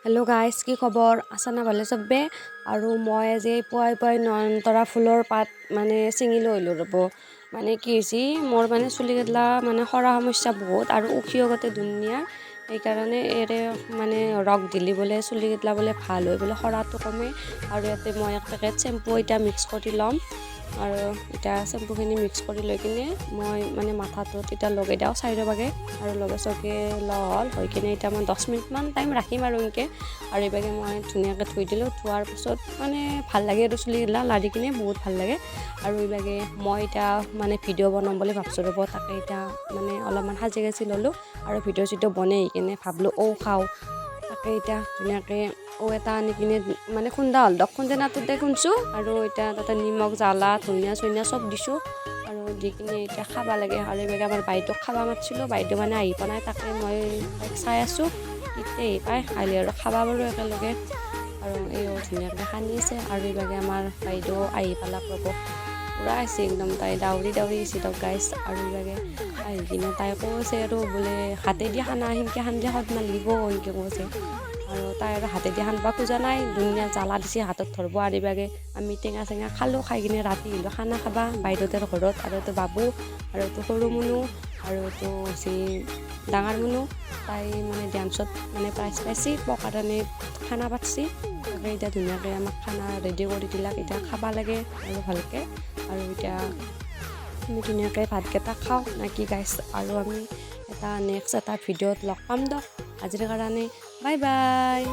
Hello' guys, কি খবৰ? আছা না ভালে চবে? আৰু মই আজি পুৱাই পুৱাই নয়নতৰা ফুলৰ পাত মানে ছিঙি লৈ আহিলোঁ ৰ'ব। মানে কি হৈছে, মোৰ মানে চুলিগিলা মানে সৰা সমস্যা বহুত আৰু উখিও গোটেই ধুনীয়া। সেইকাৰণে এৰে মানে ৰস দিলি বোলে চুলিগিলা বোলে ভাল হয় বোলে, সৰাটো কমে। আৰু ইয়াতে মই এক পেকেট শ্বেম্পু এতিয়া মিক্স কৰি ল'ম। আৰু এতিয়া শ্বেম্পুখিনি মিক্স কৰি লৈ কিনে মই মানে মাথাটোত এতিয়া লগাই দিওঁ চাইডৰ ভাগে। আৰু লগে চগে লোৱা হ'ল হৈ কিনে এতিয়া মই 10 মিনিটমান টাইম ৰাখিম আৰু এনেকৈ। আৰু এইভাগে মই ধুনীয়াকৈ ধুই দিলোঁ। ধোৱাৰ পাছত মানে ভাল লাগে আৰু, চুলিগিলা লাৰি কিনে বহুত ভাল লাগে। আৰু এইভাগে মই এতিয়া মানে ভিডিঅ' বনাম বুলি ভাবছোঁ ৰ'ব। তাকে এতিয়া মানে অলপমান সাজি কাচি ল'লোঁ আৰু ভিডিঅ' চিডিঅ' বনাই কিনে ভাবলোঁ ঔ খাওঁ। তাকে এতিয়া ধুনীয়াকৈ ঔ এটা আনি কিনে মানে খুন্দা হ'ল দক, খুন্দনাটোতে খুন্দছোঁ। আৰু এতিয়া তাতে নিমখ, জ্বালা, ধনিয়া চনিয়া চব দিছোঁ আৰু দি কিনে এতিয়া খাব লাগে। আৰু এইভাগে আমাৰ বাইদেউক খাব মাতিছিলোঁ, বাইদেউ মানে আহি পোৱা নাই। তাকে মই তাইক চাই আছোঁ, কেতিয়া আহি পায়, আহিলে আৰু খাব পাৰোঁ একেলগে। আৰু এই ধুনীয়াকৈ সানি আছে। আৰু এইভাগে আমাৰ বাইদেউ আহি পালাক ৰ'ব, পূৰা আহিছে একদম, তাই দাউৰি দাউৰি আহিছে দিয়ক গাইজ। আৰু এইভাগে আহি কিনে তাই কৈছে আৰু বোলে হাতেদি সানা, সেনকৈ সানিলে সোৱাদ নালাগিব, সেনকৈ কৈছে। আৰু তাই আৰু হাতেদি সানবা খোজা নাই, ধুনীয়া জ্বালা দিছে হাতত ধৰব। আৰু এইভাগে আমি টেঙা চেঙা খালোঁ, খাই কিনে ৰাতি আহিলোঁ খানা খাবা বাইদেউহঁতৰ ঘৰত। আৰু এইটো বাবু আৰু এইটো সৰু মুনু আৰু এইটো হৈছে ডাঙৰ মুনু। তাই মানে ডেন্সত মানে প্ৰাইজ পাইছে, পোৱা কাৰণে খানা পাতছি। তাকে এতিয়া ধুনীয়াকৈ আমাক খানা ৰেডি কৰি দিলাক, এতিয়া খাব লাগে আৰু ভালকৈ। আৰু এতিয়া আমি ধুনীয়াকৈ ভাতকেইটা খাওঁ নাকি গাইজ? আৰু আমি এটা নেক্সট এটা ভিডিঅ'ত লগ পাম দক। আজিৰ কাৰণে বাই বাই।